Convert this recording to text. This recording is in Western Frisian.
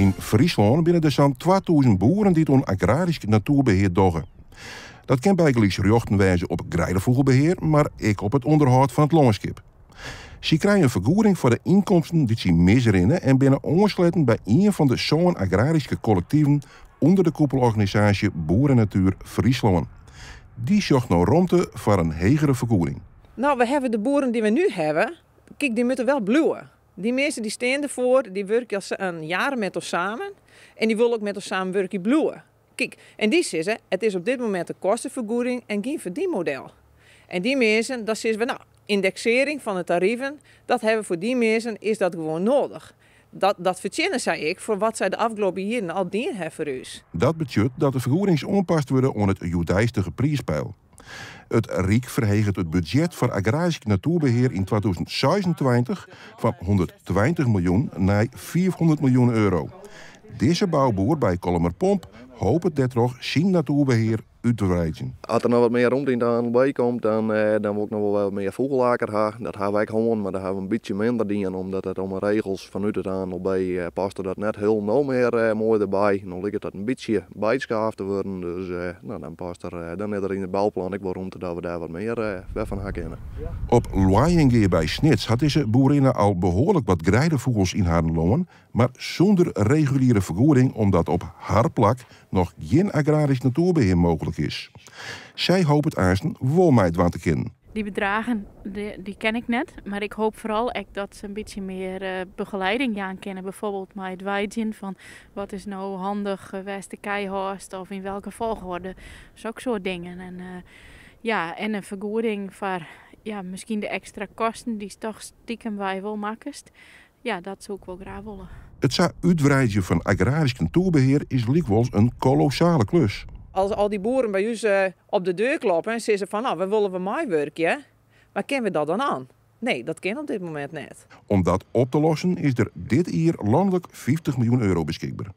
Yn Fryslân binne der sa'n 2000 boeren dy't oan agrarysk natoerbehear dogge. Dat kin bygelyks rjochten wêze op greidefûgelbehear, mar ek op it ûnderhâld fan it lânskip. Sy krije in fergoeding foar de ynkomsten dy't sy misrinne en binne oansletten by ien fan de sân agraryske kollektiven ûnder de koepelorganisaasje Boerennatuur Fryslân. Dy sjocht no romte foar in hegere fergoeding. Nou, we hawwe de boeren dy't we nu hawwe, kijk, dy moatte wol bliuwe. Dy minsken dy steane derfoar, dy wurkje al jaren met ons samen en dy wolle ek met ons samenwurkje bliuwe. Kijk, en dy sizze, it is op dit momint in kostefergoeding en gjin ferdienmodel. En dy minsken, dan sizze we, nou, yndeksering fan de tariven, dat hawwe we foar dy minsken, is dat gewoan nedich. Dat fertsjinne sy ek foar wat sy de ôfrûne jierren al dien hawwe foar ús. Dat betsjut dat de fergoedings oanpast wurde oan it hjoeddeistige priispeil. It Ryk ferheget it budzjet foar agrarysk natoerbehear yn 2026 fan 120 miljoen nei 500 miljoen euro. Dizze bouboer by Kollumerpomp hopet dêrtroch syn natoerbehear út te wreidzjen. As der noch wat mear romte yn it ANLB komt, dan wol ik noch wol wat mear fûgelakker ha. Dat ha we ek hân, mar dat ha we in bytsje minder dien, omdat it om 'e regels fanút it ANLB paste dat net hielendal mear moai derby. No liket dat in bytsje byskaafd te wurden, dus no, dan past der, dan is der yn it bouplan ek wol romte dat we dêr wat mear wer fan ha kinne. Op Loaiïngea by Snits hat dizze boerinne al behoarlik wat greidefûgels yn harren lân, mar sûnder reguliere fergoeding omdat op har plak noch gjin agrarysk natoerbehear mooglik is. Sy hopet aansten wol meidwaan te kinnen. Dy bedraggen dy ken ik net, mar ik hoopje foaral ek dat se in bytsje mear begelieding jaan kinne. Bygelyks mei it weidzjen fan wat is no handich, wêr'tst de kij hâldst of yn welke folchoarder. Sokke soart dingen. En ja, en in fergoeding foar, ja, miskien de ekstra kosten dy'tst dochs stikem wy wol makkest. Ja, dat soe ik wol graach wolle. It sa útwreidzjen fan agrarysk natoerbehear is lykwols in kolossale klus. As al dy boeren by ús op de deur kloppe en sizze fan, nou, we wolle wol meiwurkje, mar kinne we dat dan oan? Nee, dat kin op dit momint net. Om dat op te lossen is der dit jier lanlik 50 miljoen euro beskikber.